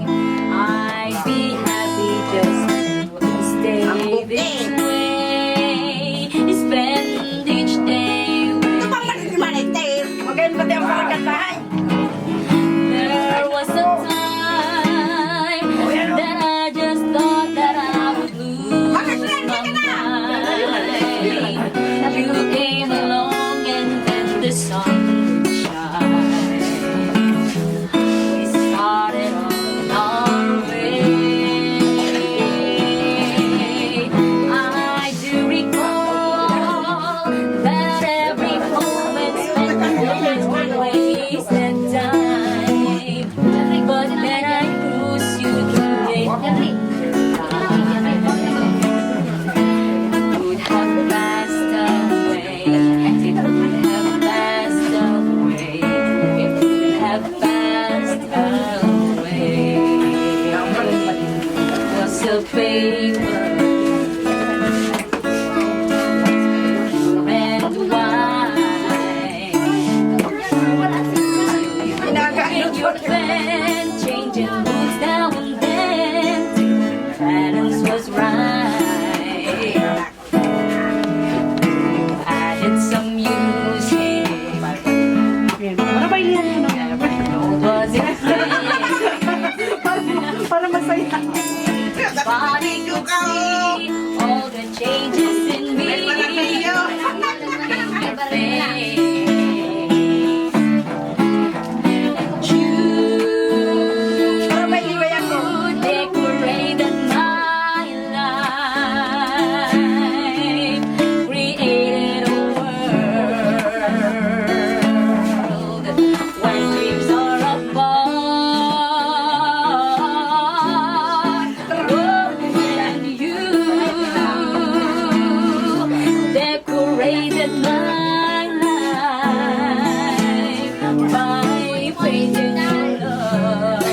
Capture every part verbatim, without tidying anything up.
I'd be happy just to stay this way. Spend each day with Maganda pati ang pakikantahan. There was a time that I just thought that I would lose my mind. You came along and then the sun shine. We started on our way. I do recall that every moment spent was wasted time. But then I lose you today. Could have passed away. It could have passed away. It could have passed away. Was a paper and wine. In your bed, changing moods now and then. Balance was right. Added some music. Para ba yun? Never know was it Para, para masaya. Body could see all the changes in me. You decorated my life, created a world where dreams are apart. Oh, and you decorated my life by painting your love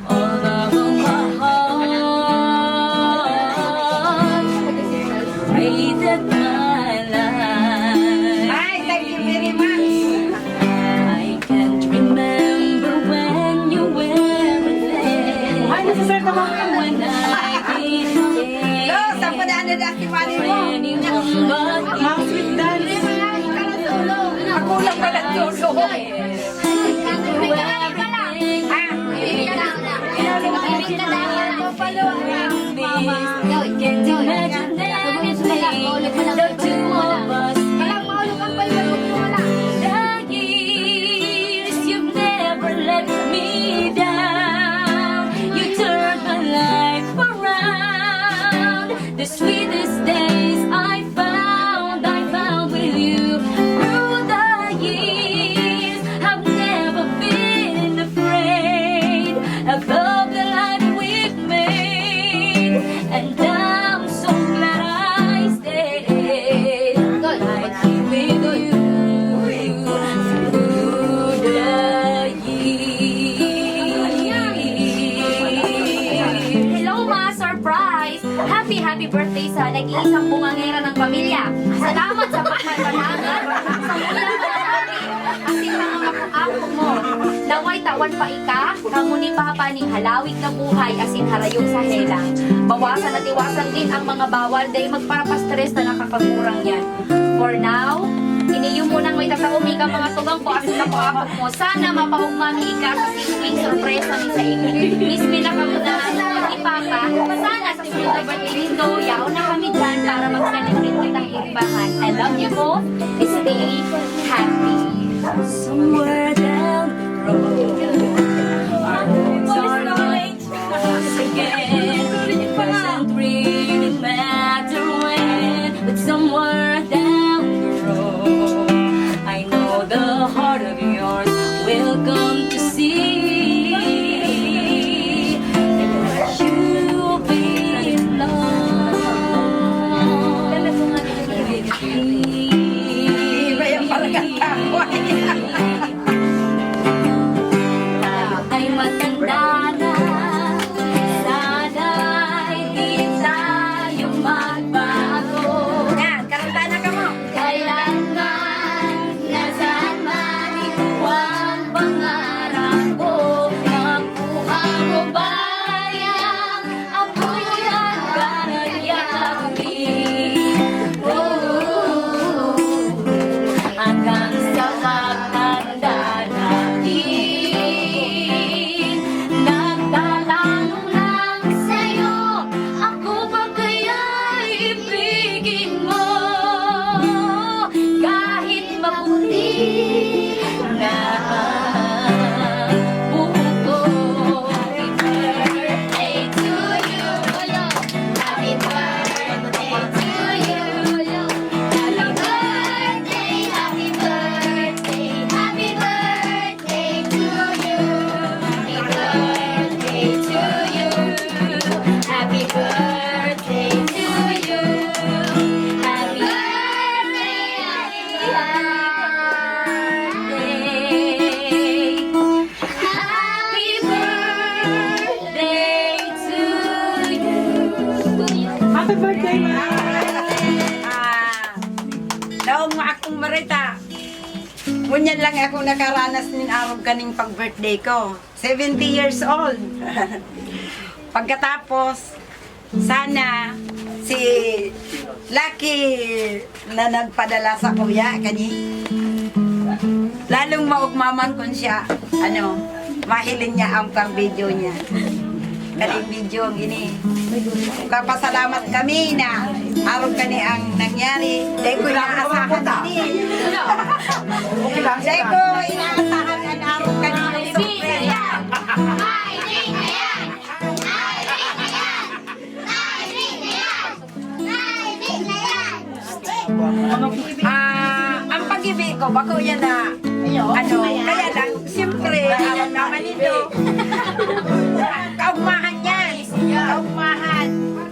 all over my heart. Created my life. Ay, thank you very much. I can't remember when you were there. Ay, nasa-sir na ba? When I did Lo, sa pa na ano na si Mami mo? anyone but Ang sweet dance. Ako lang pala solo. Can't imagine anything, the two of us. The years you've never let me down. You turned my life around. The sweetest days I found, I found with you. Through the years, I've never been afraid of the life we've made. And I'm so glad I stayed. I'd be with you through the years. Hello, mga surprise! Happy, happy birthday sa nag-iisang bungangera ng pamilya. Salamat sa pagpapalagan sa mula na namin asin mga apo mo. Naway tawan pa ika, kamo ni Papa ning halawig na buhay asin harayo sa hela. Bawasan at iwasan din ang mga bawal dahil magparapastress na nakakagurang yan. For now, ini iyo munang may tatao mi ka mga tugang ko asin ako apo mo. Sana mapaugma mi ika sa simpleng sorpresa mi sa inyo. Miss mi na kamo na ni Papa. Sana sa sunod na birthday nindo, yaon na kami dyan para mag-celebrate kitang irimbahan. I love you both. Stay happy. Somewhere down the road, our hopes are not once again. It doesn't really matter when, but somewhere down the road, I know the heart of yours will come to see that you belong with me. Iba yung parang ang tawa. Lang ako nakaranas nin arog kaning pag-birthday ko. Seventy years old. Pagkatapos, sana si Lucky na nagpadala sa kuya kani, lalong maugmaman kun siya, ano, mahiling niya ang pang-video niya. Kaning video ang ini. Kapasalamat kami na arog kani ang nangyari. Dahil ko inaasahan ini. Dahil ko inaasahan ang arog kani ang surpresa. Ah, ang pag-ibig ko, bako yan na, ano, kaya lang, siyempre, alam naman ito, kaugmahan yan, kaugmahan.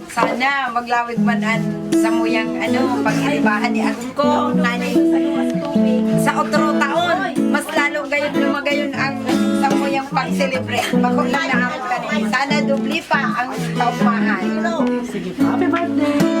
Sana maglawig man an samuyang, ano, pag-iribahan ni Agong ko, nani, sa otro taon, mas lalo gayon lumagayon ang samuyang pag-celebrate. Bako lang na ako kanina. Sana doble pa ang kaugmahan. Sige pa. Happy birthday!